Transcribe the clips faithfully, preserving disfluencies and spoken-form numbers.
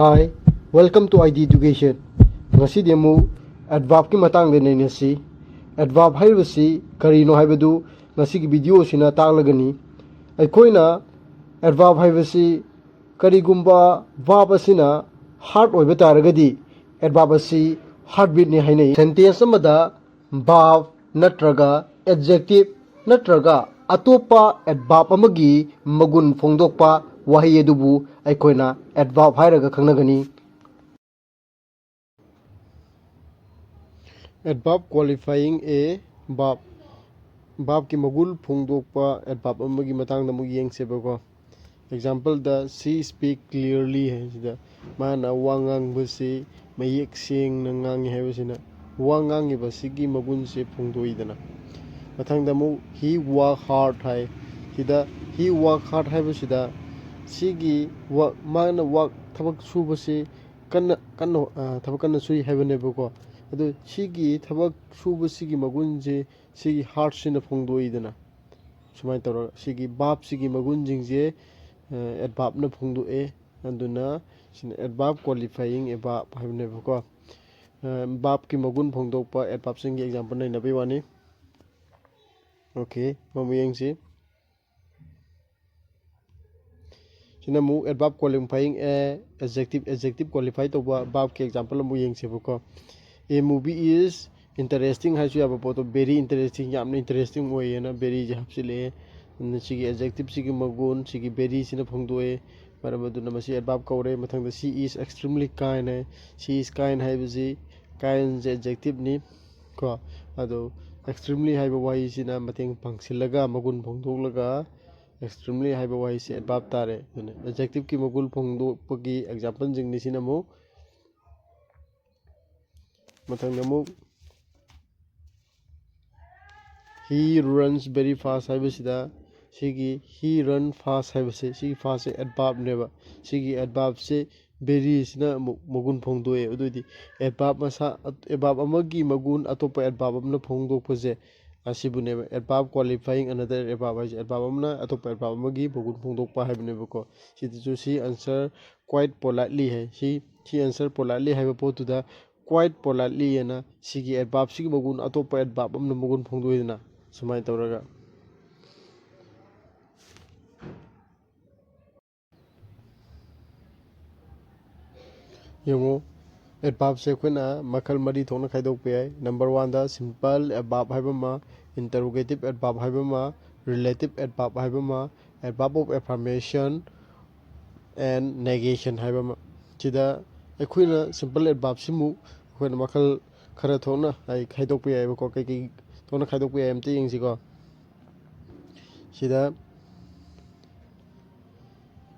Hi, welcome to I D Education. ꯉꯁꯤꯗꯤ ꯑꯃꯨꯛ adverbꯀꯤ ꯃꯇꯥꯡꯗ ꯅꯩꯅꯁꯤ꯫ Adverb ꯍꯥꯏꯔꯤꯕꯁꯤ ꯀꯔꯤꯅꯣ ꯍꯥꯏꯕꯗꯨ ꯉꯁꯤꯒꯤ video ꯑꯁꯤꯅ ꯇꯥꯛꯂꯒꯅꯤ꯫ ꯑꯩꯈꯣꯏꯅ adverb ꯍꯥꯏꯕꯁꯤ ꯀꯔꯤꯒꯨꯝꯕ verb ꯑꯁꯤꯅ hard ꯑꯣꯏꯕ ꯇꯥꯔꯒꯗꯤ adverb ꯑꯁꯤ heartbeatꯅꯤ ꯍꯥꯏꯅꯩ꯫ Sentence ꯑꯃꯗ verb ꯅꯠꯇ꯭ꯔꯒ adjective ꯅꯠꯇ꯭ꯔꯒ ꯑꯇꯣꯞꯄ adverb ꯑꯃꯒꯤ ꯃꯒꯨꯟ ꯐꯣꯡꯗꯣꯛꯄ ꯋꯥꯍꯩ ꯑꯗꯨꯕꯨ ꯑꯩꯈꯣꯏꯅ adverb ꯍꯥꯏꯔꯒ ꯈꯪꯅꯒꯅꯤ꯫ Adverb qualifying a verb, verbꯀꯤ ꯃꯒꯨꯟ ꯐꯣꯡꯗꯣꯛꯄ adverb ꯑꯃꯒꯤ ꯃꯇꯥꯡꯗ ꯑꯃꯨꯛ ꯌꯦꯡꯁꯦꯕꯀꯣ꯫ Exampleꯗ, "She speak clearly" ꯍꯥꯏꯁꯤꯗ ꯃꯥꯅ ꯋꯥ ꯉꯥꯡꯕꯁꯤ ꯃꯌꯦꯛ ꯁꯦꯡꯅ ꯉꯥꯡꯉꯤ ꯍꯥꯏꯕꯁꯤꯅ ꯋꯥ ꯉꯥꯡꯉꯤꯕꯁꯤꯒꯤ ꯃꯒꯨꯟꯁꯦ ꯐꯣꯡꯗꯣꯛꯏꯗꯅ꯫ ꯃꯊꯪꯗ ꯑꯃꯨꯛ "He work hard" ꯍꯥꯏ꯫ ꯁꯤꯗ "He work hard" ꯍꯥꯏꯕꯁꯤꯗ ꯁꯤꯒꯤ ꯋꯥ-, ꯃꯥꯅ ꯋꯥꯛ, ꯊꯕꯛ ꯁꯨꯕꯁꯤ ꯀꯟꯅ, ꯀꯟꯅ, ꯑ, ꯊꯕꯛ ꯀꯟꯅ ꯁꯨꯏ ꯍꯥꯏꯕꯅꯦꯕꯀꯣ꯫ ꯑꯗꯨ ꯁꯤꯒꯤ ꯊꯕꯛ ꯁꯨꯕꯁꯤꯒꯤ ꯃꯒꯨꯟꯁꯦ ꯁꯤꯒꯤ hardꯁꯤꯅ ꯐꯣꯡꯗꯣꯛꯏꯗꯅ꯫ ꯁꯨꯃꯥꯏꯅ ꯇꯧꯔꯒ ꯁꯤꯒꯤ verbꯁꯤꯒꯤ ꯃꯒꯨꯟꯁꯤꯡꯁꯦ, ꯑ, adverbꯅ ꯐꯣꯡꯗꯣꯛꯑꯦ꯫ ꯑꯗꯨꯅ ꯁꯤꯅ adverb qualifying a verb ꯍꯥꯏꯕꯅꯦꯕꯀꯣ꯫ ꯑ, verbꯀꯤ ꯃꯒꯨꯟ ꯐꯣꯡꯗꯣꯛꯄ adverbꯁꯤꯡꯒꯤ example ꯅꯩꯅꯕꯒꯤ ꯋꯥꯅꯤ꯫ Okay, ꯃꯃꯨꯛ ꯌꯦꯡꯁꯤ꯫ ꯁꯤꯅ ꯑꯃꯨꯛ adverb qualifying a adjective, adjective qualify ꯇꯧꯕ verbꯀꯤ example ꯑꯃꯨꯛ ꯌꯦꯡꯁꯦꯕꯀꯣ꯫ "A movie is interesting" ꯍꯥꯏꯁꯨ ꯌꯥꯕ ꯄꯣꯠꯇꯣ "very interesting", ꯌꯥꯝꯅ interesting ꯑꯣꯏꯌꯦꯅ veryꯁꯦ ꯍꯥꯞꯆꯤꯜꯂꯛꯑꯦ꯫ ꯑꯗꯨꯅ ꯁꯤꯒꯤ adjectiveꯁꯤꯒꯤ ꯃꯒꯨꯟ ꯁꯤꯒꯤ veryꯁꯤꯅ ꯐꯣꯡꯗꯣꯛꯑꯦ꯫ ꯃꯔꯝ ꯑꯗꯨꯅ ꯃꯁꯤ adverb ꯀꯧꯔꯦ꯫ ꯃꯊꯪꯗ "She is extremely kind" high. "She is kind" ꯍꯥꯏꯕꯁꯤ kindꯁꯦ adjectiveꯅꯤ ꯀꯣ꯫ ꯑꯗꯣ extremely ꯍꯥꯏꯕ ꯋꯥꯍꯩꯁꯤꯅ ꯃꯇꯦꯡ ꯄꯥꯡꯁꯤꯜꯂꯒ ꯃꯒꯨꯟ ꯐꯣꯡꯗꯣꯛꯂꯒ extremely ꯍꯥꯏꯕ ꯋꯥꯍꯩꯁꯤ adverb ꯇꯥꯔꯦ꯫ ꯑꯗꯨꯅ adjectiveꯀꯤ ꯃꯒꯨꯟ ꯐꯣꯡꯗꯣꯛꯄꯒꯤ exampleꯁꯤꯡꯅꯤ ꯁꯤꯅ ꯑꯃꯨꯛ꯫ ꯃꯊꯪꯗ ꯑꯃꯨꯛ "He runs very fast" ꯍꯥꯏꯕꯁꯤꯗ ꯁꯤꯒꯤ "He run fast" ꯍꯥꯏꯕꯁꯦ ꯁꯤꯒꯤ fastꯁꯦ adverbꯅꯦꯕ꯫ ꯁꯤꯒꯤ adverbꯁꯦ veryꯁꯤꯅ ꯑꯃꯨꯛ ꯃꯒꯨꯟ ꯐꯣꯡꯗꯣꯛꯑꯦ꯫ ꯑꯗꯨꯑꯣꯏꯗꯤ adverb ꯃꯁꯥ, adverb ꯑꯃꯒꯤ ꯃꯒꯨꯟ ꯑꯇꯣꯞꯄ adverb ꯑꯃꯅ ꯐꯣꯡꯗꯣꯛꯄꯁꯦ ꯑꯁꯤꯕꯨꯅꯦꯕ adverb qualifying another adverb ꯍꯥꯏꯁꯦ꯫ Adverb ꯑꯃꯅ ꯑꯇꯣꯞꯄ adverb ꯑꯃꯒꯤ ꯃꯒꯨꯟ ꯐꯣꯡꯗꯣꯛꯄ ꯍꯥꯏꯕꯅꯦꯕꯀꯣ꯫ ꯁꯤꯗꯁꯨ "She answer quite politely ꯍꯥꯏ꯫ ꯁꯤ, ꯁꯤ answer politely ꯍꯥꯏꯕ ꯄꯣꯠꯇꯨꯗ quite politely ꯍꯥꯏꯅ ꯁꯤꯒꯤ adverbꯁꯤꯒꯤ ꯃꯒꯨꯟ ꯑꯇꯣꯞꯄ adverb ꯑꯃꯅ ꯃꯒꯨꯟ ꯐꯣꯡꯗꯣꯛꯏꯗꯅ, ꯁꯨꯃꯥꯏꯅ ꯇꯧꯔꯒ꯫ ꯌꯦꯡꯉꯨ, adverbꯁꯦ ꯑꯩꯈꯣꯏꯅ ꯃꯈꯜ ꯃꯔꯤ ꯊꯣꯛꯅ ꯈꯥꯏꯗꯣꯛꯄ ꯌꯥꯏ꯫ Number oneꯗ simple adverb ꯍꯥꯏꯕ ꯑꯃ, interrogative adverb ꯍꯥꯏꯕ ꯑꯃ, relative adverb ꯍꯥꯏꯕ ꯑꯃ, adverb of affirmation and negation ꯍꯥꯏꯕ ꯑꯃ꯫ ꯁꯤꯗ ꯑꯩꯈꯣꯏꯅ simple adverbꯁꯤꯃꯨꯛ ꯑꯩꯈꯣꯏꯅ ꯃꯈꯜ ꯈꯔ ꯊꯣꯛꯅ ꯑꯩ ꯈꯥꯏꯗꯣꯛꯄ ꯌꯥꯏꯑꯕꯀꯣ꯫ ꯀꯩꯀꯩ ꯊꯣꯛꯅ ꯈꯥꯏꯗꯣꯛꯄ ꯌꯥꯏ ꯑꯝꯇ ꯌꯦꯡꯁꯤꯀꯣ꯫ ꯁꯤꯗ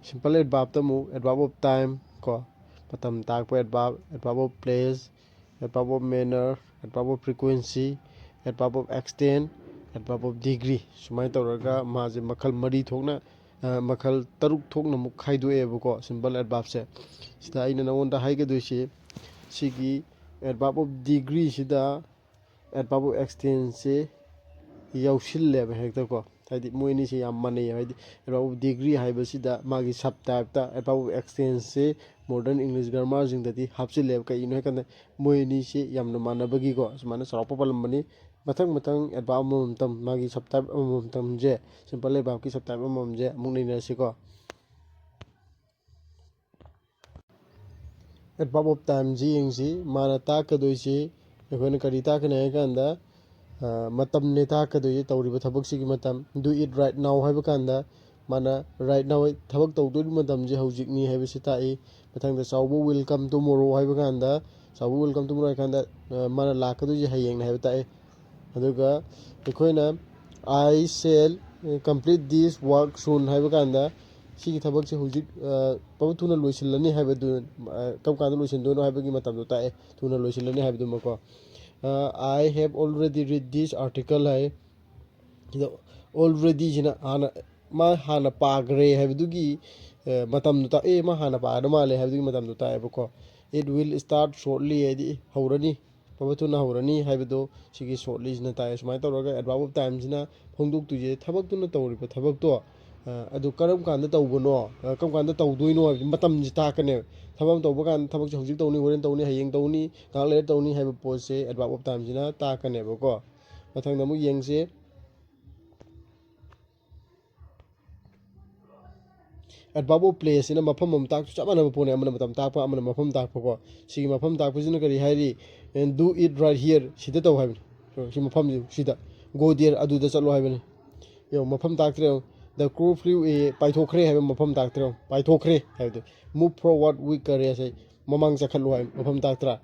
simple adverbꯇ ꯑꯃꯨꯛ adverb of time ꯀꯣ, ꯃꯇꯝ ꯇꯥꯛꯄ adverb, adverb of place, adverb of manner, adverb of frequency, adverb of extent, adverb of degree, ꯁꯨꯃꯥꯏꯅ ꯇꯧꯔꯒ ꯃꯥꯁꯦ ꯃꯈꯜ ꯃꯔꯤ ꯊꯣꯛꯅ, ꯑ, ꯃꯈꯜ ꯇꯔꯨꯛ ꯊꯣꯛꯅ ꯑꯃꯨꯛ ꯈꯥꯏꯗꯣꯛꯑꯦꯕꯀꯣ, simple adverbꯁꯦ꯫ ꯁꯤꯗ ꯑꯩꯅ ꯅꯉꯣꯟꯗ ꯍꯥꯏꯒꯗꯣꯏꯁꯤ, ꯁꯤꯒꯤ adverb of degreeꯁꯤꯗ adverb of extentꯁꯦ ꯌꯥꯎꯁꯤꯜꯂꯦꯕ ꯍꯦꯛꯇꯀꯣ꯫ ꯍꯥꯏꯗꯤ ꯃꯣꯏ ꯑꯅꯤꯁꯦ ꯌꯥꯝ ꯃꯥꯟꯅꯩꯌꯦꯕ꯫ ꯍꯥꯏꯗꯤ adverb of degree ꯍꯥꯏꯕꯁꯤꯗ ꯃꯥꯒꯤ subtypeꯇ adverb of extentꯁꯦ modern English grammarꯁꯤꯡꯗꯗꯤ ꯍꯥꯞꯆꯤꯜꯂꯦꯕ꯫ ꯀꯩꯒꯤꯅꯣ ꯍꯥꯏꯀꯥꯟꯗ ꯃꯣꯏ ꯑꯅꯤꯁꯦ ꯌꯥꯝꯅ ꯃꯥꯟꯅꯕꯒꯤꯀꯣ, ꯁꯨꯃꯥꯏꯅ ꯆꯥꯎꯔꯥꯛꯄ ꯄꯜꯂꯝꯕꯅꯤ꯫ ꯃꯊꯪ ꯃꯊꯪ adverb ꯑꯃꯃꯝꯇꯪ, ꯃꯥꯒꯤ subtype ꯑꯃꯃꯝꯇꯪꯁꯦ, simple adverbꯀꯤ subtype ꯑꯃꯃꯝꯁꯦ ꯑꯃꯨꯛ ꯅꯩꯅꯔꯁꯤꯀꯣ꯫ Adverb of timeꯁꯤ ꯌꯦꯡꯁꯤ꯫ ꯃꯥꯅ ꯇꯥꯛꯀꯗꯣꯏꯁꯤ ꯑꯩꯈꯣꯏꯅ ꯀꯔꯤ ꯇꯥꯛꯀꯅꯤ ꯍꯥꯏ ꯀꯥꯟꯗ, ꯑ, ꯃꯇꯝꯅꯦ ꯇꯥꯛꯀꯗꯣꯏꯁꯤ, ꯇꯧꯔꯤꯕ ꯊꯕꯛꯁꯤꯒꯤ ꯃꯇꯝ꯫ Do it right now ꯍꯥꯏꯕ ꯀꯥꯟꯗ ꯃꯥꯅ right now, ꯊꯕꯛ ꯇꯧꯗꯣꯔꯤꯕ ꯃꯇꯝꯁꯤ ꯍꯧꯖꯤꯛꯅꯤ ꯍꯥꯏꯕꯁꯤ ꯇꯥꯛꯏ꯫ ꯃꯊꯪꯗ ꯆꯥꯎꯕ will come tomorrow ꯍꯥꯏꯕ ꯀꯥꯟꯗ, ꯆꯥꯎꯕ will come tomorrow ꯍꯥꯏ ꯀꯥꯟꯗ, ꯑ, ꯃꯥꯅ ꯂꯥꯛꯀꯗꯣꯏꯁꯦ ꯍꯌꯦꯡꯅꯤ ꯍꯥꯏꯕ ꯇꯥꯛꯏ꯫ ꯑꯗꯨꯒ ꯑꯩꯈꯣꯏꯅ "I shall complete this work soon" ꯍꯥꯏꯕ ꯀꯥꯟꯗ ꯁꯤꯒꯤ ꯊꯕꯛꯁꯦ ꯍꯧꯖꯤꯛ, ꯑ, ꯄꯕ ꯊꯨꯅ ꯂꯣꯏꯁꯤꯜꯂꯅꯤ ꯍꯥꯏꯕꯗꯨ, ꯑ, ꯀꯔꯝ ꯀꯥꯟꯗ ꯂꯣꯏꯁꯤꯟꯗꯣꯏꯅꯣ ꯍꯥꯏꯕꯒꯤ ꯃꯇꯝꯗꯣ ꯇꯥꯛꯑꯦ, ꯊꯨꯅ ꯂꯣꯏꯁꯤꯜꯂꯅꯤ ꯍꯥꯏꯕꯗꯨꯃꯀꯣ꯫ ꯑ, "I have already read this article" ꯍꯥꯏ꯫ ꯁꯤꯗ alreadyꯁꯤꯅ ꯍꯥꯟꯅ, ꯃꯥ ꯍꯥꯟꯅ ꯄꯥꯈ꯭ꯔꯦ ꯍꯥꯏꯕꯗꯨꯒꯤ, ꯑ, ꯃꯇꯝꯗꯣ ꯇꯥꯛꯑꯦ, ꯃꯥ ꯍꯥꯟꯅ ꯄꯥꯒꯗꯧ ꯃꯥꯜꯂꯦ ꯍꯥꯏꯕꯗꯨꯒꯤ ꯃꯇꯝꯗꯣ ꯇꯥꯛꯑꯦꯕꯀꯣ꯫ "It will start shortly" ꯍꯥꯏꯗꯤ ꯍꯧꯔꯅꯤ, ꯄꯕ ꯊꯨꯅ ꯍꯧꯔꯅꯤ ꯍꯥꯏꯕꯗꯣ ꯁꯤꯒꯤ shortlyꯁꯤꯅ ꯇꯥꯛꯑꯦ꯫ ꯁꯨꯃꯥꯏꯅ ꯇꯧꯔꯒ adverb of timeꯁꯤꯅ ꯐꯣꯡꯗꯣꯛꯇꯣꯏꯁꯦ ꯊꯕꯛꯇꯨꯅ ꯇꯧꯔꯤꯕ ꯊꯕꯛꯇꯣ ꯑꯗꯨ ꯀꯔꯝ ꯀꯥꯟꯗ ꯇꯧꯕꯅꯣ, ꯀꯔꯝ ꯀꯥꯟꯗ ꯇꯧꯗꯣꯏꯅꯣ ꯍꯥꯏꯕꯗꯤ ꯃꯇꯝꯁꯤ ꯇꯥꯛꯀꯅꯦꯕ꯫ ꯊꯕꯛ ꯑꯃ ꯇꯧꯕ ꯀꯥꯟꯗ ꯊꯕꯛꯁꯦ ꯍꯧꯖꯤꯛ ꯇꯧꯅꯤ, ꯍꯣꯔꯦꯟ ꯇꯧꯅꯤ, ꯍꯌꯦꯡ ꯇꯧꯅꯤ, ꯉꯥꯏꯍꯥꯛ ꯂꯩꯔ ꯇꯧꯅꯤ ꯍꯥꯏꯕ ꯄꯣꯠꯁꯦ adverb of time ꯁꯤꯅ ꯇꯥꯛꯀꯅꯦꯕꯀꯣ꯫ ꯃꯊꯪꯗ ꯑꯃꯨꯛ ꯌꯦꯡꯁꯤ꯫ Adverb of place ꯁꯤꯅ ꯃꯐꯝ ꯑꯃ ꯇꯥꯛꯁꯨ ꯆꯞ ꯃꯥꯟꯅꯕ ꯄꯣꯠꯅꯦ, ꯑꯃꯅ ꯃꯇꯝ ꯇꯥꯛꯄ, ꯑꯃꯅ ꯃꯐꯝ ꯇꯥꯛꯄꯀꯣ꯫ ꯁꯤꯒꯤ ꯃꯐꯝ ꯇꯥꯛꯄꯁꯤꯅ ꯀꯔꯤ ꯍꯥꯏꯔꯤ? "Do it right here", ꯁꯤꯗ ꯇꯧ ꯍꯥꯏꯕꯅꯤ꯫ ꯁꯤ ꯃꯐꯝꯁꯤ ꯁꯤꯗ, "Go there", ꯑꯗꯨꯗ ꯆꯠꯂꯣ ꯍꯥꯏꯕꯅꯤ꯫ ꯌꯦꯡꯉꯣ, ꯃꯐꯝ ꯇꯥꯛꯇ꯭ꯔꯦ ꯌꯦꯡꯉꯣ꯫ "The crow flew away", ꯄꯥꯏꯊꯣꯛꯈ꯭ꯔꯦ ꯍꯥꯏꯕ ꯃꯐꯝ ꯇꯥꯛꯇ꯭ꯔꯦ ꯌꯦꯡꯉꯣ꯫ ꯄꯥꯏꯊꯣꯛꯈ꯭ꯔꯦ ꯍꯥꯏꯕꯗꯨ, "Move forward with courage" ꯍꯥꯏ, ꯃꯃꯥꯡ ꯆꯠꯈꯠꯂꯨ ꯍꯥꯏꯕ ꯃꯐꯝ ꯇꯥꯛꯇ꯭ꯔꯥ?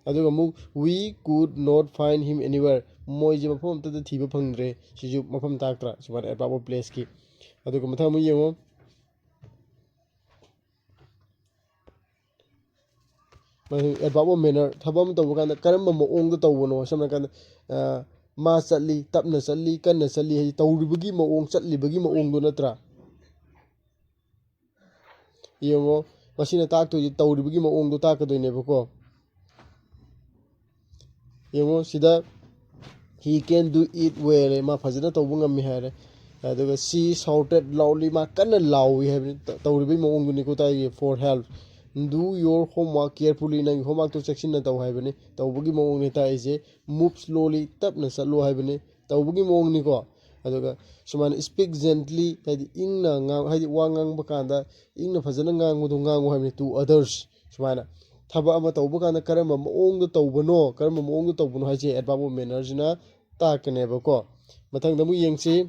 ꯑꯗꯨꯒ ꯑꯃꯨꯛ, "We could not find him anywhere", ꯃꯣꯏꯁꯦ ꯃꯐꯝ ꯑꯝꯇꯗ ꯊꯤꯕ ꯐꯪꯗ꯭ꯔꯦ꯫ ꯁꯤꯁꯨ ꯃꯐꯝ ꯇꯥꯛꯇ꯭ꯔꯥ? ꯁꯨꯃꯥꯏꯅ adverb of place ꯀꯤ꯫ ꯑꯗꯨꯒ ꯃꯊꯪ ꯑꯃꯨꯛ ꯌꯦꯡꯉꯣ꯫ ꯃꯊꯪ adverb of manner, ꯊꯕꯛ ꯑꯃ ꯇꯧꯕ ꯀꯥꯟꯗ ꯀꯔꯝꯕ ꯃꯑꯣꯡꯗ ꯇꯧꯕꯅꯣ? ꯁꯝꯅ ꯍꯥꯏꯔꯀꯥꯟꯗ, ꯑ, ꯃꯥ ꯆꯠꯂꯤ, ꯇꯞꯅ ꯆꯠꯂꯤ, ꯀꯟꯅ ꯆꯠꯂꯤ ꯍꯥꯏꯗꯤ ꯇꯧꯔꯤꯕꯒꯤ ꯃꯑꯣꯡ, ꯆꯠꯂꯤꯕꯒꯤ ꯃꯑꯣꯡꯗꯣ ꯅꯠꯇ꯭ꯔꯥ? ꯌꯦꯡꯉꯣ, ꯃꯁꯤꯅ ꯇꯥꯛꯇꯣꯏꯁꯦ ꯇꯧꯔꯤꯕꯒꯤ ꯃꯑꯣꯡꯗꯣ ꯇꯥꯛꯀꯗꯣꯏꯅꯦꯕꯀꯣ꯫ ꯌꯦꯡꯉꯣ ꯁꯤꯗ, "He can do it well", ꯃꯥ ꯐꯖꯅ ꯇꯧꯕ ꯉꯝꯃꯤ ꯍꯥꯏꯔꯦ꯫ ꯑꯗꯨꯒ "She shouted loudly", ꯃꯥ ꯀꯟꯅ ꯂꯥꯎꯏ ꯍꯥꯏꯕꯅꯤ꯫ ꯇ-, ꯇꯧꯔꯤꯕꯒꯤ ꯃꯑꯣꯡꯗꯨꯅꯤꯀꯣ ꯇꯥꯛꯏꯁꯦ, "For help". "Do your homework carefully", ꯅꯪꯒꯤ homework ꯇꯣ ꯆꯦꯛꯁꯤꯟꯅ ꯇꯧ ꯍꯥꯏꯕꯅꯤ꯫ ꯇꯧꯕꯒꯤ ꯃꯑꯣꯡꯅꯤ ꯇꯥꯛꯏꯁꯦ꯫ "Move slowly", ꯇꯞꯅ ꯆꯠꯂꯣ ꯍꯥꯏꯕꯅꯤ꯫ ꯇꯧꯕꯒꯤ ꯃꯑꯣꯡꯅꯤꯀꯣ꯫ ꯑꯗꯨꯒ ꯁꯨꯃꯥꯏꯅ "Speak gently", ꯍꯥꯏꯗꯤ ꯏꯪꯅ ꯉꯥꯡ-, ꯍꯥꯏꯗꯤ ꯋꯥ ꯉꯥꯡꯕ ꯀꯥꯟꯗ ꯏꯪꯅ ꯐꯖꯅ ꯉꯥꯡꯕꯗꯣ ꯉꯥꯡꯉꯨ ꯍꯥꯏꯕꯅꯤ, "To others", ꯁꯨꯃꯥꯏꯅ꯫ ꯊꯕꯛ ꯑꯃ ꯇꯧꯕ ꯀꯥꯟꯗ ꯀꯔꯝꯕ ꯃꯑꯣꯡꯗ ꯇꯧꯕꯅꯣ, ꯀꯔꯝꯕ ꯃꯑꯣꯡꯗ ꯇꯧꯕꯅꯣ ꯍꯥꯏꯁꯦ adverb of manner ꯁꯤꯅ ꯇꯥꯛꯀꯅꯦꯕꯀꯣ꯫ ꯃꯊꯪꯗ ꯑꯃꯨꯛ ꯌꯦꯡꯁꯤ꯫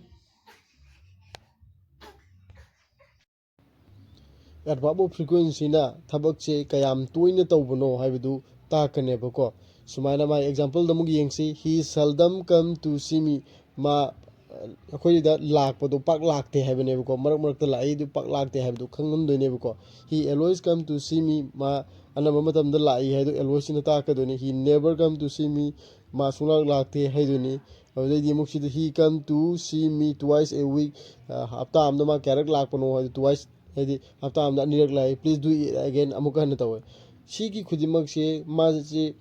Adverb of frequency ꯅ ꯊꯕꯛꯁꯦ ꯀꯌꯥꯝ ꯇꯣꯏꯅ ꯇꯧꯕꯅꯣ ꯍꯥꯏꯕꯗꯨ ꯇꯥꯛꯀꯅꯦꯕꯀꯣ꯫ ꯁꯨꯃꯥꯏꯅ ꯃꯥꯒꯤ example ꯗ ꯑꯃꯨꯛ ꯌꯦꯡꯁꯤ꯫ "He seldom come to see me", ꯃꯥ, ꯑ, ꯑꯩꯈꯣꯏꯗ ꯂꯥꯛꯄꯗꯣ ꯄꯥꯛ ꯂꯥꯛꯇꯦ ꯍꯥꯏꯕꯅꯦꯕꯀꯣ꯫ ꯃꯔꯛ ꯃꯔꯛꯇ ꯂꯥꯛꯏ, ꯑꯗꯨ ꯄꯥꯛ ꯂꯥꯛꯇꯦ ꯍꯥꯏꯕꯗꯨ ꯈꯪꯍꯟꯗꯣꯏꯅꯦꯕꯀꯣ꯫ "He always come to see me", ꯃꯥ ꯑꯅꯝꯕ ꯃꯇꯝꯗ ꯂꯥꯛꯏ ꯍꯥꯏꯗꯣ always ꯁꯤꯅ ꯇꯥꯛꯀꯗꯣꯏꯅꯤ꯫ "He never come to see me", ꯃꯥ ꯁꯨꯡꯂꯥꯛ ꯂꯥꯛꯇꯦ ꯍꯥꯏꯗꯣꯏꯅꯤ꯫ ꯑꯗꯨꯗꯩꯗꯤ ꯑꯃꯨꯛ ꯁꯤꯗ "He come to see me twice a week", ꯑ, ꯍꯞꯇꯥ ꯑꯃꯗ ꯃꯥ ꯀꯌꯥꯔꯛ ꯂꯥꯛꯄꯅꯣ ꯍꯥꯏꯗꯤ twice, ꯍꯥꯏꯗꯤ ꯍꯞꯇꯥ ꯑꯃꯗ ꯑꯅꯤꯔꯛ ꯂꯥꯛꯏ꯫ "Please do it again", ꯑꯃꯨꯛꯀ ꯍꯟꯅ ꯇꯧꯋꯦ꯫ ꯁꯤꯒꯤ ꯈꯨꯗꯤꯡꯃꯛꯁꯦ ꯃꯥꯁꯦ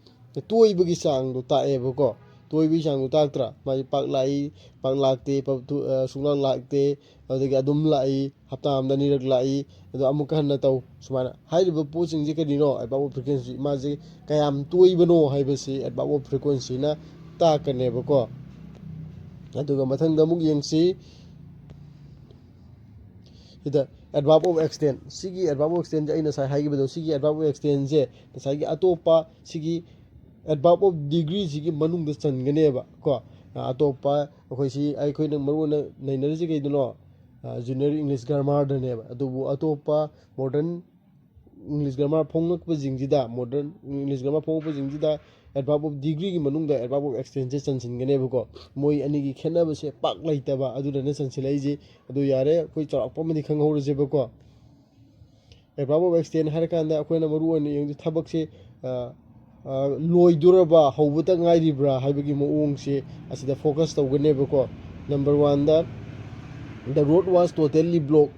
ꯇꯣꯏꯕꯒꯤ ꯆꯥꯡꯗꯣ ꯇꯥꯛꯑꯦꯕꯀꯣ꯫ ꯇꯣꯏꯕꯒꯤ ꯆꯥꯡꯗꯣ ꯇꯥꯛꯇ꯭ꯔꯥ? ꯃꯥꯁꯦ ꯄꯥꯛ ꯂꯥꯛꯏ, ꯄꯥꯛ ꯂꯥꯛꯇꯦ, ꯄꯥꯛ ꯇꯨ-, ꯑ, ꯁꯨꯡꯂꯥꯛ ꯂꯥꯛꯇꯦ, ꯑꯗꯨꯗꯒꯤ ꯑꯗꯨꯝ ꯂꯥꯛꯏ, ꯍꯞꯇꯥ ꯑꯃꯗ ꯑꯅꯤꯔꯛ ꯂꯥꯛꯏ, ꯑꯗꯣ ꯑꯃꯨꯛꯀ ꯍꯟꯅ ꯇꯧ, ꯁꯨꯃꯥꯏꯅ ꯍꯥꯏꯔꯤꯕ ꯄꯣꯠꯁꯤꯡꯁꯦ ꯀꯔꯤꯅꯣ? Adverb of frequency, ꯃꯥꯁꯦ ꯀꯌꯥꯝ ꯇꯣꯏꯕꯅꯣ ꯍꯥꯏꯕꯁꯤ adverb of frequencyꯅ ꯇꯥꯛꯀꯅꯦꯕꯀꯣ꯫ ꯑꯗꯨꯒ ꯃꯊꯪꯗ ꯑꯃꯨꯛ ꯌꯦꯡꯁꯤ꯫ ꯁꯤꯗ adverb of extent, ꯁꯤꯒꯤ adverb of extentꯁꯦ ꯑꯩꯅ ꯉꯁꯥꯏ ꯍꯥꯏꯈꯤꯕꯗꯣ, ꯁꯤꯒꯤ adverb of extentꯁꯦ ꯉꯁꯥꯏꯒꯤ ꯑꯇꯣꯞꯄ ꯁꯤꯒꯤ adverb of degreeꯁꯤꯒꯤ ꯃꯅꯨꯡꯗ ꯆꯟꯒꯅꯦꯕ ꯀꯣ꯫ ꯑꯇꯣꯞꯄ ꯑꯩꯈꯣꯏ ꯁꯤ, ꯑꯩꯈꯣꯏꯅ ꯃꯔꯨꯑꯣꯏꯅ ꯅꯩꯅꯔꯤꯁꯤ ꯀꯩꯗꯅꯣ? Junior English Grammarꯗꯅꯦꯕ꯫ ꯑꯗꯨꯕꯨ ꯑꯇꯣꯞꯄ modern English Grammar ꯐꯣꯡꯉꯛꯄꯁꯤꯡꯁꯤꯗ, modern English Grammar ꯐꯣꯡꯉꯛꯄꯁꯤꯡꯁꯤꯗ adverb of degreeꯒꯤ ꯃꯅꯨꯡꯗ adverb of extentꯁꯦ ꯆꯟꯁꯤꯟꯒꯅꯦꯕꯀꯣ꯫ ꯃꯣꯏ ꯑꯅꯤꯒꯤ ꯈꯦꯠꯅꯕꯁꯦ ꯄꯥꯛ ꯂꯩꯇꯕ, ꯑꯗꯨꯅꯅꯦ ꯆꯟꯁꯤꯜꯂꯛꯏꯁꯦ꯫ ꯑꯗꯨ ꯌꯥꯔꯦ, ꯑꯩꯈꯣꯏ ꯆꯥꯎꯔꯥꯛꯄ ꯑꯃꯗꯤ ꯈꯪꯍꯧꯔꯁꯦꯕꯀꯣ꯫ Adverb of extent ꯍꯥꯏꯔꯀꯥꯟꯗ ꯑꯩꯈꯣꯏꯅ ꯃꯔꯨ ꯑꯣꯏꯅ ꯌꯦꯡꯗꯣꯏ ꯊꯕꯛꯁꯦ, ꯑ, ꯑ, ꯂꯣꯏꯗꯣꯔꯕ, ꯍꯧꯕꯇ ꯉꯥꯏꯔꯤꯕ꯭ꯔꯥ ꯍꯥꯏꯕꯒꯤ ꯃꯑꯣꯡꯁꯦ ꯑꯁꯤꯗ focus ꯇꯧꯒꯅꯦꯕꯀꯣ꯫ Number oneꯗ, "The road was totally blocked"꯫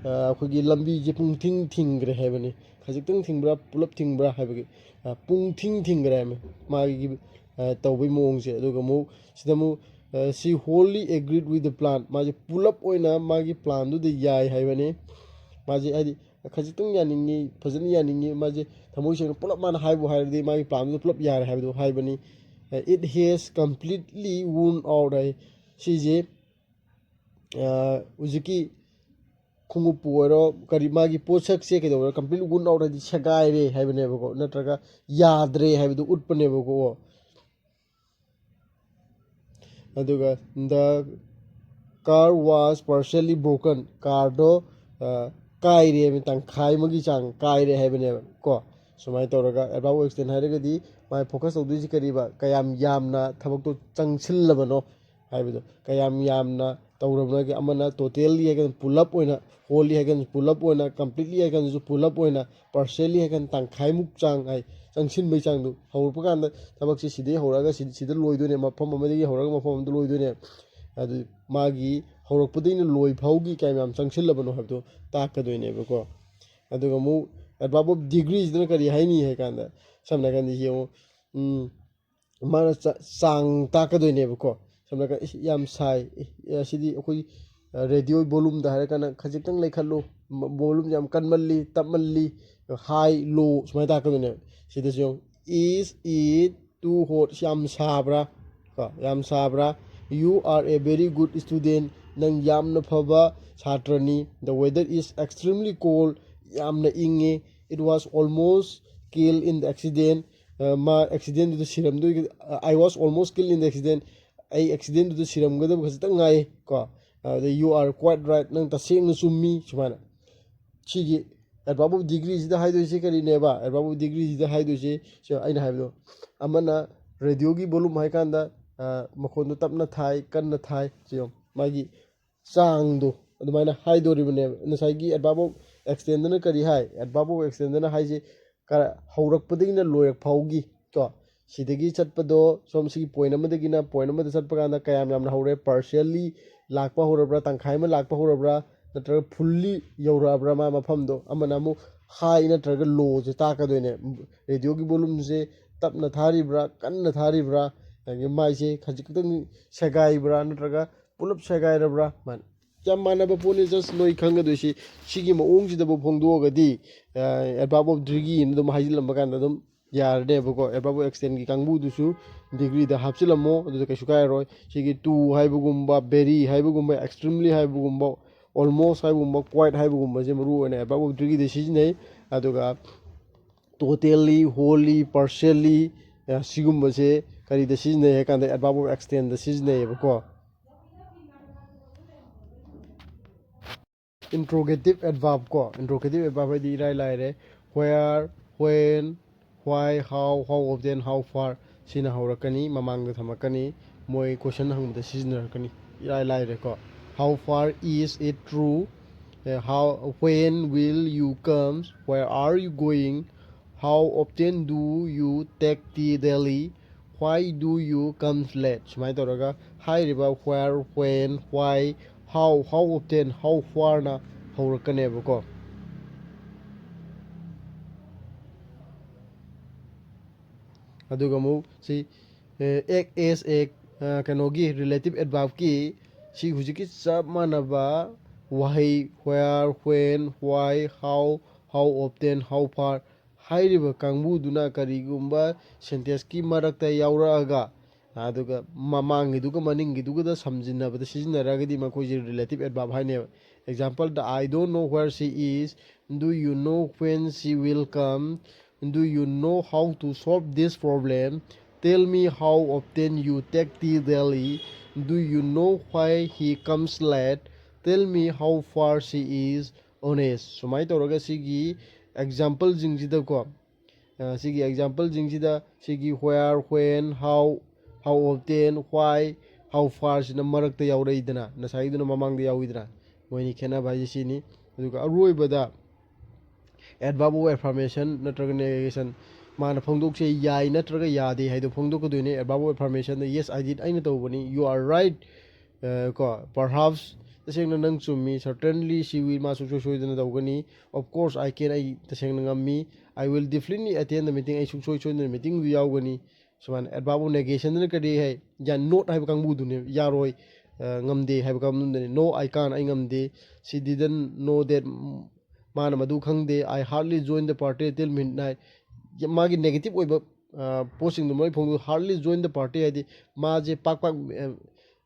ꯑ, ꯑꯩꯈꯣꯏꯒꯤ ꯂꯝꯕꯤꯁꯦ ꯄꯨꯡꯊꯤꯡ ꯊꯤꯡꯈ꯭ꯔꯦ ꯍꯥꯏꯕꯅꯤ꯫ ꯈꯖꯤꯛꯇꯪ ꯊꯤꯡꯕ꯭ꯔꯥ, ꯄꯨꯂꯞ ꯊꯤꯡꯕ꯭ꯔꯥ ꯍꯥꯏꯕꯒꯤ, ꯑ, ꯄꯨꯡꯊꯤꯡ ꯊꯤꯡꯈ꯭ꯔꯦ ꯍꯥꯏꯕꯅꯤ ꯃꯥꯒꯤ, ꯑ, ꯇꯧꯕꯒꯤ ꯃꯑꯣꯡꯁꯦ꯫ ꯑꯗꯨꯒ ꯑꯃꯨꯛ ꯁꯤꯗ ꯑꯃꯨꯛ, ꯑ, "She wholly agreed with the plan"꯫ ꯃꯥꯁꯦ ꯄꯨꯂꯞ ꯑꯣꯏꯅ ꯃꯥꯒꯤ planꯗꯨꯗ ꯌꯥꯏ ꯍꯥꯏꯕꯅꯤ꯫ ꯃꯥꯁꯦ ꯍꯥꯏꯗꯤ ꯈꯖꯤꯛꯇꯪ ꯌꯥꯅꯤꯡꯉꯤ, ꯐꯖꯅ ꯌꯥꯅꯤꯡꯉꯤ, ꯃꯥꯁꯦ ꯊꯃꯣꯏ ꯁꯦꯡꯅ ꯄꯨꯂꯞ ꯃꯥꯅ ꯍꯥꯏꯕꯨ ꯍꯥꯏꯔꯗꯤ ꯃꯥꯒꯤ planꯗꯨꯗ ꯄꯨꯂꯞ ꯌꯥꯔꯦ ꯍꯥꯏꯕꯗꯨ ꯍꯥꯏꯕꯅꯤ꯫ "It has completely worn out" ꯍꯥꯏ꯫ ꯁꯤꯁꯦ, ꯑ, ꯍꯧꯖꯤꯛꯀꯤ ꯈꯣꯡꯎꯞꯄꯨ ꯑꯣꯏꯔꯣ, ꯀꯔꯤ, ꯃꯥꯒꯤ ꯄꯣꯠꯁꯛꯁꯦ ꯀꯩꯗꯧꯔꯦ, complete worn out ꯍꯥꯏꯗꯤ ꯁꯦꯒꯥꯏꯔꯦ ꯍꯥꯏꯕꯅꯦꯕꯀꯣ, ꯅꯠꯇ꯭ꯔꯒ ꯌꯥꯗ꯭ꯔꯦ ꯍꯥꯏꯕꯗꯨ ꯎꯠꯄꯅꯦꯕꯀꯣ꯫ ꯑꯗꯨꯒ "The car was partially broken", carꯗꯣ, ꯑ, ꯀꯥꯏꯔꯦ ꯍꯥꯏꯕ, ꯇꯪꯈꯥꯏ ꯑꯃꯒꯤ ꯆꯥꯡ ꯀꯥꯏꯔꯦ ꯍꯥꯏꯕꯅꯦꯕ ꯀꯣ꯫ ꯁꯨꯃꯥꯏꯅ ꯇꯧꯔꯒ adverb of extent ꯍꯥꯏꯔꯒꯗꯤ ꯃꯥꯏ focus ꯇꯧꯗꯣꯏꯁꯤ ꯀꯔꯤꯕ? ꯀꯌꯥꯝ ꯌꯥꯝꯅ ꯊꯕꯛꯇꯣ ꯆꯪꯁꯤꯜꯂꯕꯅꯣ ꯍꯥꯏꯕꯗꯣ, ꯀꯌꯥꯝ ꯌꯥꯝꯅ ꯇꯧꯔꯕꯅꯣ? ꯑꯃꯅ totally ꯍꯥꯏꯔꯒꯅ ꯄꯨꯂꯞ ꯑꯣꯏꯅ, wholly ꯍꯥꯏꯔꯒꯅ ꯄꯨꯂꯞ ꯑꯣꯏꯅ, completely ꯍꯥꯏꯔꯒꯅꯁꯨ ꯄꯨꯂꯞ ꯑꯣꯏꯅ, partially ꯍꯥꯏꯔꯒꯅ ꯇꯪꯈꯥꯏꯃꯨꯛ ꯆꯥꯡ ꯍꯥꯏ, ꯆꯪꯁꯤꯟꯕꯒꯤ ꯆꯥꯡꯗꯣ꯫ ꯍꯧꯔꯛꯄ ꯀꯥꯟꯗ ꯊꯕꯛꯁꯦ ꯁꯤꯗꯩ ꯍꯧꯔꯛꯑꯒ ꯁꯤ-, ꯁꯤꯗ ꯂꯣꯏꯗꯣꯏꯅꯦ, ꯃꯐꯝ ꯑꯃꯗꯒꯤ ꯍꯧꯔꯒ ꯃꯐꯝ ꯑꯃꯗ ꯂꯣꯏꯗꯣꯏꯅꯦ꯫ ꯑꯗꯨ ꯃꯥꯒꯤ ꯍꯧꯔꯛꯄꯗꯩꯅ ꯂꯣꯏ ꯐꯥꯎꯒꯤ ꯀꯌꯥꯝ ꯌꯥꯝ ꯆꯪꯁꯤꯜꯂꯕꯅꯣ ꯍꯥꯏꯕꯗꯣ ꯇꯥꯛꯀꯗꯣꯏꯅꯦꯕꯀꯣ꯫ ꯑꯗꯨꯒ ꯑꯃꯨꯛ adverb of degreeꯁꯤꯗꯅ ꯀꯔꯤ ꯍꯥꯏꯅꯤ ꯍꯥꯏ ꯀꯥꯟꯗ, ꯁꯝꯅ ꯍꯥꯏꯔꯀꯥꯟꯗ ꯌꯦꯡꯉꯨ, ꯎꯝ, ꯃꯥꯅ ꯆꯥꯡ ꯇꯥꯛꯀꯗꯣꯏꯅꯦꯕꯀꯣ꯫ ꯁꯝꯅ ꯍꯥꯏꯔꯀꯥꯟꯗ, "ꯏꯁ, ꯌꯥꯝ ꯁꯥꯏ, ꯑꯦ, ꯑꯁꯤꯗꯤ ꯑꯩꯈꯣꯏ ꯔꯦꯗꯤꯑꯣ ꯚꯣꯂꯨꯝꯗ ꯍꯥꯏꯔꯒꯅ ꯈꯖꯤꯛꯇꯪ ꯂꯩꯈꯠꯂꯨ, ꯚꯣꯂꯨꯝꯁꯦ ꯌꯥꯝ ꯀꯟꯃꯜꯂꯤ, ꯇꯞꯃꯜꯂꯤ, ꯍꯥꯏ, ꯂꯣ", ꯁꯨꯃꯥꯏꯅ ꯇꯥꯛꯀꯗꯣꯏꯅꯦꯕ꯫ ꯁꯤꯗꯁꯨ ꯌꯦꯡꯉꯨ, "Is it too hot?" ꯌꯥꯝ ꯁꯥꯕ꯭ꯔꯥ? ꯀꯣ, ꯌꯥꯝ ꯁꯥꯕ꯭ꯔꯥ? "You are a very good student." ꯅꯪ ꯌꯥꯝꯅ ꯐꯕ ꯁꯥꯇ꯭ꯔꯅꯤ꯫ "The weather is extremely cold." ꯌꯥꯝꯅ ꯏꯪꯉꯤ꯫ "It was almost killed in the accident." ꯃꯥ ꯑꯦꯛꯁꯤꯗꯦꯟꯗꯨꯗ ꯁꯤꯔꯝꯗꯣꯏ꯫ "I was almost killed in the accident." ꯑꯩ ꯑꯦꯛꯁꯤꯗꯦꯟꯗꯨꯗ ꯁꯤꯔꯝꯒꯗꯕ ꯈꯖꯤꯛꯇꯪ ꯉꯥꯏ꯫ ꯀꯣ, ꯑꯗꯩ, "You are quite right." ꯅꯪ ꯇꯁꯦꯡꯅ ꯆꯨꯝꯃꯤ꯫ ꯁꯨꯃꯥꯏꯅ ꯁꯤꯒꯤ adverb of degreeꯁꯤꯗ ꯍꯥꯏꯗꯣꯏꯁꯦ ꯀꯔꯤꯅꯦꯕ? Adverb of degreeꯁꯤꯗ ꯍꯥꯏꯗꯣꯏꯁꯦ, ꯁꯤ ꯑꯩꯅ ꯍꯥꯏꯕꯗꯣ, ꯑꯃꯅ ꯔꯦꯗꯤꯑꯣꯒꯤ ꯚꯣꯂꯨꯝ ꯍꯥꯏꯀꯥꯟꯗ, ꯑ, ꯃꯈꯣꯟꯗꯣ ꯇꯞꯅ ꯊꯥꯏ, ꯀꯟꯅ ꯊꯥꯏ, ꯁꯤ ꯌꯦꯡꯉꯨ, ꯃꯥꯒꯤ ꯆꯥꯡꯗꯣ ꯑꯗꯨꯃꯥꯏꯅ ꯍꯥꯏꯗꯣꯔꯤꯕꯅꯦꯕ꯫ ꯉꯁꯥꯏꯒꯤ adverb of extendꯅ ꯀꯔꯤ ꯍꯥꯏ? Adverb of extendꯅ ꯍꯥꯏꯁꯦ ꯀ-, ꯍꯧꯔꯛꯄꯗꯒꯤꯅ ꯂꯣꯏꯔꯛ ꯐꯥꯎꯒꯤ, ꯀꯣ, ꯁꯤꯗꯒꯤ ꯆꯠꯄꯗꯣ, ꯁꯣꯝ ꯁꯤꯒꯤ point ꯑꯃꯗꯒꯤꯅ point ꯑꯃꯗ ꯆꯠꯄ ꯀꯥꯟꯗ ꯀꯌꯥꯝ ꯌꯥꯝꯅ ꯍꯧꯔꯦ? Partially ꯂꯥꯛꯄ ꯍꯧꯔꯕ꯭ꯔꯥ? ꯇꯪꯈꯥꯏ ꯑꯃ ꯂꯥꯛꯄ ꯍꯧꯔꯕ꯭ꯔꯥ? ꯅꯠꯇ꯭ꯔꯒ fully ꯌꯧꯔꯛꯑꯕ꯭ꯔꯥ ꯃꯥ ꯃꯐꯝꯗꯣ? ꯑꯃꯅ ꯑꯃꯨꯛ high ꯅꯠꯇ꯭ꯔꯒ lowꯁꯦ ꯇꯥꯛꯀꯗꯣꯏꯅꯦ꯫ ꯔꯦꯗꯤꯑꯣꯒꯤ ꯚꯣꯂꯨꯝꯁꯦ ꯇꯞꯅ ꯊꯥꯔꯤꯕ꯭ꯔꯥ, ꯀꯟꯅ ꯊꯥꯔꯤꯕ꯭ꯔꯥ, ꯑꯗꯒꯤ ꯃꯥꯏꯁꯦ ꯈꯖꯤꯛꯇꯪ ꯁꯦꯒꯥꯏꯕ꯭ꯔꯥ, ꯅꯠꯇ꯭ꯔꯒ ꯄꯨꯂꯞ ꯁꯦꯒꯥꯏꯔꯕ꯭ꯔꯥ? ꯁꯨꯃꯥꯏꯅ ꯌꯥꯝ ꯃꯥꯟꯅꯕ ꯄꯣꯠꯅꯤ, just ꯅꯣꯏ ꯈꯪꯒꯗꯣꯏꯁꯤ꯫ ꯁꯤꯒꯤ ꯃꯑꯣꯡꯁꯤꯗꯕꯨ ꯐꯣꯡꯗꯣꯛꯑꯒꯗꯤ, ꯑ, adverb of degreeꯅ ꯑꯗꯨꯝ ꯍꯥꯏꯖꯤꯜꯂꯝꯕ ꯀꯥꯟꯗ ꯑꯗꯨꯝ ꯌꯥꯔꯅꯦꯕꯀꯣ꯫ Adverb of extendꯒꯤ ꯀꯥꯡꯕꯨꯗꯨꯁꯨ degreeꯗ ꯍꯥꯞꯆꯤꯜꯂꯝꯃꯣ, ꯑꯗꯨꯗ ꯀꯩꯁꯨ ꯀꯥꯏꯔꯣꯏ꯫ ꯁꯤꯒꯤ too ꯍꯥꯏꯕꯒꯨꯝꯕ, very ꯍꯥꯏꯕꯒꯨꯝꯕ, extremely ꯍꯥꯏꯕꯒꯨꯝꯕ, almost ꯍꯥꯏꯕꯒꯨꯝꯕ, quite ꯍꯥꯏꯕꯒꯨꯝꯕꯁꯦ ꯃꯔꯨ ꯑꯣꯏꯅ adverb of degreeꯗ ꯁꯤꯖꯤꯟꯅꯩ꯫ ꯑꯗꯨꯒ totally, wholly, partially, ꯑ, ꯁꯤꯒꯨꯝꯕꯁꯦ ꯀꯔꯤꯗ ꯁꯤꯖꯤꯟꯅꯩ ꯍꯥꯏ ꯀꯥꯟꯗ adverb of extendꯗ ꯁꯤꯖꯤꯟꯅꯩꯌꯦꯕꯀꯣ꯫ Interrogative adverb ꯀꯣ, interrogative adverb ꯍꯥꯏꯗꯤ ꯏꯔꯥꯏ ꯂꯥꯏꯔꯦ꯫ Where, when, why, how, how often, how far, ꯁꯤꯅ ꯍꯧꯔꯛꯀꯅꯤ, ꯃꯃꯥꯡꯗ ꯊꯝꯃꯛꯀꯅꯤ, ꯃꯣꯏ question ꯍꯪꯕꯗ ꯁꯤꯖꯤꯟꯅꯔꯛꯀꯅꯤ꯫ ꯏꯔꯥꯏ ꯂꯥꯏꯔꯦꯀꯣ꯫ How far is it true? A, how, when will you come? Where are you going? How often do you take tea daily? Why do you come late? ꯁꯨꯃꯥꯏꯅ ꯇꯧꯔꯒ ꯍꯥꯏꯔꯤꯕ where, when, why, how, how often, how farꯅ ꯍꯧꯔꯛꯀꯅꯦꯕꯀꯣ꯫ ꯑꯗꯨꯒ ꯑꯃꯨꯛ ꯁꯤ act as a ꯀꯩꯅꯣꯒꯤ relative adverb ꯀꯤ ꯁꯤ ꯍꯧꯖꯤꯛꯀꯤ ꯆꯞ ꯃꯥꯟꯅꯕ ꯋꯥꯍꯩ where, when, why, how, how often, how far ꯍꯥꯏꯔꯤꯕ ꯀꯥꯡꯕꯨꯗꯨꯅ ꯀꯔꯤꯒꯨꯝꯕ sentence ꯀꯤ ꯃꯔꯛꯇ ꯌꯥꯎꯔꯛꯑꯒ ꯑꯗꯨꯒ ꯃꯃꯥꯡꯒꯤꯗꯨꯒ ꯃꯅꯤꯡꯒꯤꯗꯨꯒꯗ ꯁꯝꯖꯤꯟꯅꯕꯗ ꯁꯤꯖꯤꯟꯅꯔꯒꯗꯤ ꯃꯈꯣꯏꯁꯦ relative adverb ꯍꯥꯏꯅꯦꯕ꯫ Example the I don't know where she is, do you know when she will come, do you know how to solve this problem, tell me how often you take tea daily, do you know why he comes late, tell me how far she is, honest꯫ ꯁꯨꯃꯥꯏꯅ ꯇꯧꯔꯒ ꯁꯤꯒꯤ example ꯁꯤꯡꯁꯤꯗꯀꯣ, ꯁꯤꯒꯤ example ꯁꯤꯡꯁꯤꯗ ꯁꯤꯒꯤ where, when, how, how often, why, how far ꯁꯤꯅ ꯃꯔꯛꯇ ꯌꯥꯎꯔꯛꯏꯗꯅ, ꯉꯁꯥꯏꯒꯤꯗꯨꯅ ꯃꯃꯥꯡꯗ ꯌꯥꯎꯏꯗꯅ꯫ ꯃꯣꯏꯅꯤ ꯈꯦꯠꯅꯕ ꯍꯥꯏꯁꯦ ꯁꯤꯅꯤ꯫ ꯑꯗꯨꯒ ꯑꯔꯣꯏꯕꯗ adverb of affirmation ꯅꯠꯇ꯭ꯔꯒ negation, ꯃꯥꯅ ꯐꯣꯡꯗꯣꯛꯁꯦ ꯌꯥꯏ ꯅꯠꯇ꯭ꯔꯒ ꯌꯥꯗꯦ ꯍꯥꯏꯗꯣ ꯐꯣꯡꯗꯣꯛꯀꯗꯣꯏꯅꯦ꯫ Adverb of affirmation the yes, I did, ꯑꯩꯅ ꯇꯧꯕꯅꯤ, you are right, ꯀꯣ, perhaps, ꯇꯁꯦꯡꯅ ꯅꯪ ꯆꯨꯝꯃꯤ, certainly, she will, ꯃꯥ ꯁꯨꯡꯁꯣꯏ ꯁꯣꯏꯗꯅ ꯇꯧꯒꯅꯤ, of course, I can, ꯑꯩ ꯇꯁꯦꯡꯅ ꯉꯝꯃꯤ, I will definitely attend the meeting, ꯑꯩ ꯁꯨꯡꯁꯣꯏ ꯁꯣꯏꯗꯅ meeting ꯗꯨ ꯌꯥꯎꯒꯅꯤ꯫ ꯁꯨꯃꯥꯏꯅ adverb of negation ꯅ ꯀꯔꯤ ꯍꯥꯏ? ꯌꯥ-, not ꯍꯥꯏꯕ ꯀꯥꯡꯕꯨꯗꯨꯅꯦ, ꯌꯥꯔꯣꯏ, ꯉꯝꯗꯦ ꯍꯥꯏꯕ ꯀꯥꯡꯕꯨꯗꯨꯅꯦ꯫ No, I can't, ꯑꯩ ꯉꯝꯗꯦ꯫ She didn't know that, ꯃꯥꯅ ꯃꯗꯨ ꯈꯪꯗꯦ꯫ I hardly join the party till midnight꯫ ꯃꯥꯒꯤ negative ꯑꯣꯏꯕ ꯄꯣꯠꯁꯤꯡꯗꯣ ꯃꯣꯏ ꯐꯣꯡꯗꯣꯛ, hardly join the party ꯍꯥꯏꯗꯤ ꯃꯥꯁꯦ ꯄꯥꯛ ꯄꯥꯛ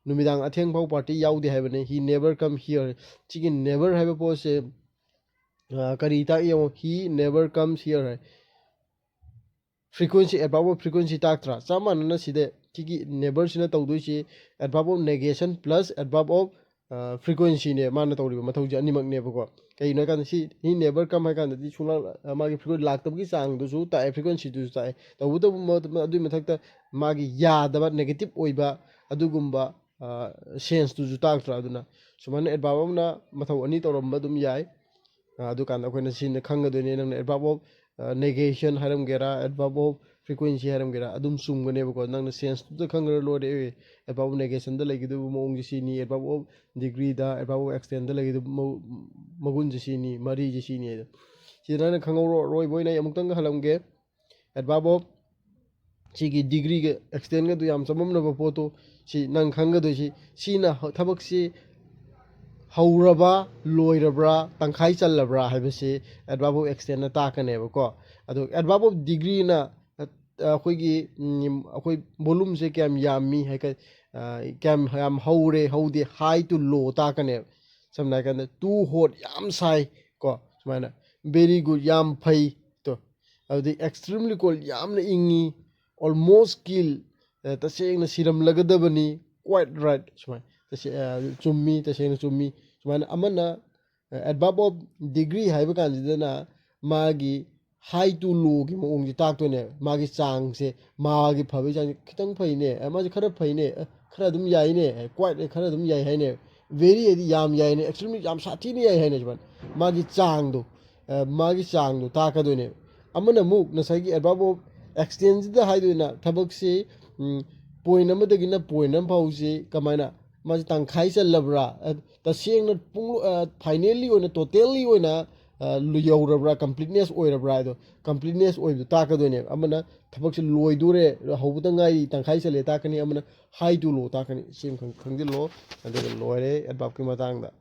ꯅꯨꯃꯤꯗꯥꯡ ꯑꯊꯦꯡ ꯐꯥꯎ party ꯌꯥꯎꯗꯦ ꯍꯥꯏꯕꯅꯦ꯫ He never come here꯫ ꯁꯤꯒꯤ never ꯍꯥꯏꯕ ꯄꯣꯠꯁꯦ ꯀꯔꯤ ꯇꯥꯛꯏ ꯌꯦꯡꯉꯣ? He never comes here high. Frequency, adverb of frequency ꯇꯥꯛꯇ꯭ꯔꯥ? ꯆꯞ ꯃꯥꯟꯅꯅ ꯁꯤꯗ ꯁꯤꯒꯤ never ꯁꯤꯅ ꯇꯧꯗꯣꯏꯁꯤ adverb of negation plus adverb of frequency ꯅꯦ ꯃꯥꯅ ꯇꯧꯔꯤꯕ ꯃꯊꯧꯁꯦ ꯑꯅꯤꯃꯛꯅꯦꯕꯀꯣ꯫ ꯀꯩꯒꯤꯅꯣ ꯍꯥꯏ ꯀꯥꯟꯗ ꯁꯤ he never come ꯍꯥꯏ ꯀꯥꯟꯗꯗꯤ ꯁꯨꯡꯂꯥꯛ, ꯃꯥꯒꯤ frequency ꯂꯥꯛꯇꯕꯒꯤ ꯆꯥꯡꯗꯨꯁꯨ ꯇꯥꯛꯑꯦ, frequency ꯗꯨꯁꯨ ꯇꯥꯛꯑꯦ꯫ ꯇꯧꯕꯇꯕꯨ ꯃ-, ꯑꯗꯨꯒꯤ ꯃꯊꯛꯇ ꯃꯥꯒꯤ ꯌꯥꯗꯕ negative ꯑꯣꯏꯕ ꯑꯗꯨꯒꯨꯝꯕ sense ꯇꯨꯁꯨ ꯇꯥꯛꯇ꯭ꯔꯥ? ꯑꯗꯨꯅ ꯁꯨꯃꯥꯏꯅ adverb ꯑꯃꯅ ꯃꯊꯧ ꯑꯅꯤ ꯇꯧꯔꯝꯕ ꯑꯗꯨꯝ ꯌꯥꯏ꯫ ꯑꯗꯨꯀꯥꯟꯗ ꯑꯩꯈꯣꯏꯅ ꯁꯤꯅ ꯈꯪꯒꯗꯣꯏꯅꯦ, ꯅꯪꯅ adverb of negation ꯍꯥꯏꯔꯝꯒꯦꯔꯥ, adverb of frequency ꯍꯥꯏꯔꯝꯒꯦꯔꯥ, ꯑꯗꯨꯝ ꯆꯨꯝꯒꯅꯦꯕꯀꯣ꯫ ꯅꯪꯅ sense ꯇꯨꯗ ꯈꯪꯈ꯭ꯔ ꯂꯣꯏꯔꯦ꯫ Adverb of negation ꯗ ꯂꯩꯒꯗꯕ ꯃꯑꯣꯡꯁꯦ ꯁꯤꯅꯤ, adverb of degree the, adverb of extent ꯗ ꯂꯩꯒꯗꯕ ꯃ-, ꯃꯒꯨꯟꯁꯦ ꯁꯤꯅꯤ, ꯃꯔꯤꯁꯦ ꯁꯤꯅꯤ ꯍꯥꯏꯗꯣ꯫ ꯁꯤꯗ ꯅꯪꯅ ꯈꯪꯍꯧꯔꯣ꯫ ꯑꯔꯣꯏꯕ ꯑꯣꯏꯅ ꯑꯩ ꯑꯃꯨꯛꯇꯪꯒ ꯍꯜꯂꯝꯒꯦ꯫ Adverb of ꯁꯤꯒꯤ ꯗꯤꯒ꯭ꯔꯤꯒ ꯑꯦꯛꯁꯇꯦꯟꯒꯗꯨ ꯌꯥꯝ ꯆꯃꯝꯅꯕ ꯄꯣꯠꯇꯣ꯫ ꯁꯤ ꯅꯪ ꯈꯪꯒꯗꯣꯏꯁꯤ, ꯁꯤꯅ ꯍ- ꯊꯕꯛꯁꯤ ꯍꯧꯔꯕ, ꯂꯣꯏꯔꯕ꯭ꯔꯥ, ꯇꯪꯈꯥꯏ ꯆꯜꯂꯕ꯭ꯔꯥ ꯍꯥꯏꯕꯁꯤ adverb of extendꯅ ꯇꯥꯛꯀꯅꯦꯕꯀꯣ꯫ ꯑꯗꯣ adverb of degreeꯅ ꯑꯩꯈꯣꯏꯒꯤ ꯎꯝ, ꯑꯩꯈꯣꯏ volumeꯁꯦ ꯀꯌꯥꯝ ꯌꯥꯝꯃꯤ ꯍꯥꯏ, ꯀ- ꯑ, ꯀꯌꯥꯝ ꯌꯥꯝ ꯍꯧꯔꯦ, ꯍꯧꯗꯦ, high to low ꯇꯥꯛꯀꯅꯦꯕ꯫ ꯁꯝꯅ ꯍꯥꯏꯔꯀꯥꯟꯗ too hot, ꯌꯥꯝ ꯁꯥꯏ ꯀꯣ, ꯁꯨꯃꯥꯏꯅ, very good, ꯌꯥꯝ ꯐꯩ꯫ ꯇꯣ, ꯑꯗꯨꯗꯤ extremely cold, ꯌꯥꯝꯅ ꯏꯪꯉꯤ, almost kill, ꯑ, ꯇꯁꯦꯡꯅ ꯁꯤꯔꯝꯂꯒꯗꯕꯅꯤ, quite right, ꯁꯨꯃꯥꯏꯅ, ꯇꯁꯦ- ꯑ, ꯆꯨꯝꯃꯤ, ꯇꯁꯦꯡꯅ ꯆꯨꯝꯃꯤ꯫ ꯁꯨꯃꯥꯏꯅ ꯑꯃꯅ adverb of degree ꯍꯥꯏꯕ ꯀꯥꯟꯁꯤꯗꯅ ꯃꯥꯒꯤ high to lowꯒꯤ ꯃꯑꯣꯡꯁꯦ ꯇꯥꯛꯇꯣꯏꯅꯦꯕ꯫ ꯃꯥꯒꯤ ꯆꯥꯡꯁꯦ, ꯃꯥꯒꯤ ꯐꯕꯒꯤ ꯆꯥꯡꯁꯦ, "ꯈꯤꯇꯪ ꯐꯩꯅꯦ, ꯑ, ꯃꯥꯁꯦ ꯈꯔ ꯐꯩꯅꯦ, ꯑ, ꯈꯔ ꯑꯗꯨꯝ ꯌꯥꯏꯅꯦ, ꯑ, quite, ꯑ, ꯈꯔ ꯑꯗꯨꯝ ꯌꯥꯏ" ꯍꯥꯏꯅꯦꯕ꯫ Very ꯍꯥꯏꯗꯤ ꯌꯥꯝ ꯌꯥꯏꯅꯦ, extremely ꯌꯥꯝ ꯁꯥꯊꯤꯅ ꯌꯥꯏ ꯍꯥꯏꯅ, ꯁꯨꯃꯥꯏꯅ ꯃꯥꯒꯤ ꯆꯥꯡꯗꯣ, ꯑ, ꯃꯥꯒꯤ ꯆꯥꯡꯗꯣ ꯇꯥꯛꯀꯗꯣꯏꯅꯦꯕ꯫ ꯑꯃꯅ ꯑꯃꯨꯛ ꯉꯁꯥꯏꯒꯤ adverb of extendꯁꯤꯗ ꯍꯥꯏꯗꯣꯏꯅ ꯊꯕꯛꯁꯤ, ꯎꯝ, point ꯑꯃꯗꯒꯤꯅ point ꯑꯃ ꯐꯥꯎꯁꯤ ꯀꯃꯥꯏꯅ, ꯃꯥꯁꯤ ꯇꯪꯈꯥꯏ ꯆꯜꯂꯕ꯭ꯔꯥ, ꯑ, ꯇꯁꯦꯡꯅ ꯄꯨꯡ, ꯑ, finally ꯑꯣꯏꯅ, totally ꯑꯣꯏꯅ, ꯑ, ꯂꯨ- ꯌꯧꯔꯕ꯭ꯔꯥ, completeness ꯑꯣꯏꯔꯕ꯭ꯔꯥ ꯍꯥꯏꯗꯣ, completeness ꯑꯣꯏꯕꯗꯣ ꯇꯥꯛꯀꯗꯣꯏꯅꯦꯕ꯫ ꯑꯃꯅ ꯊꯕꯛꯁꯤ ꯂꯣꯏꯗꯣꯔꯦ, ꯍꯧꯕꯗ ꯉꯥꯏꯔꯤ, ꯇꯪꯈꯥꯏ ꯆꯜꯂꯦ ꯇꯥꯛꯀꯅꯤ, ꯑꯃꯅ high to low ꯇꯥꯛꯀꯅꯤ꯫ ꯁꯤ ꯑꯃ ꯈꯪ- ꯈꯪꯖꯤꯜꯂꯣ, ꯑꯗꯨꯒ ꯂꯣꯏꯔꯦ adverbꯀꯤ ꯃꯇꯥꯡꯗ꯫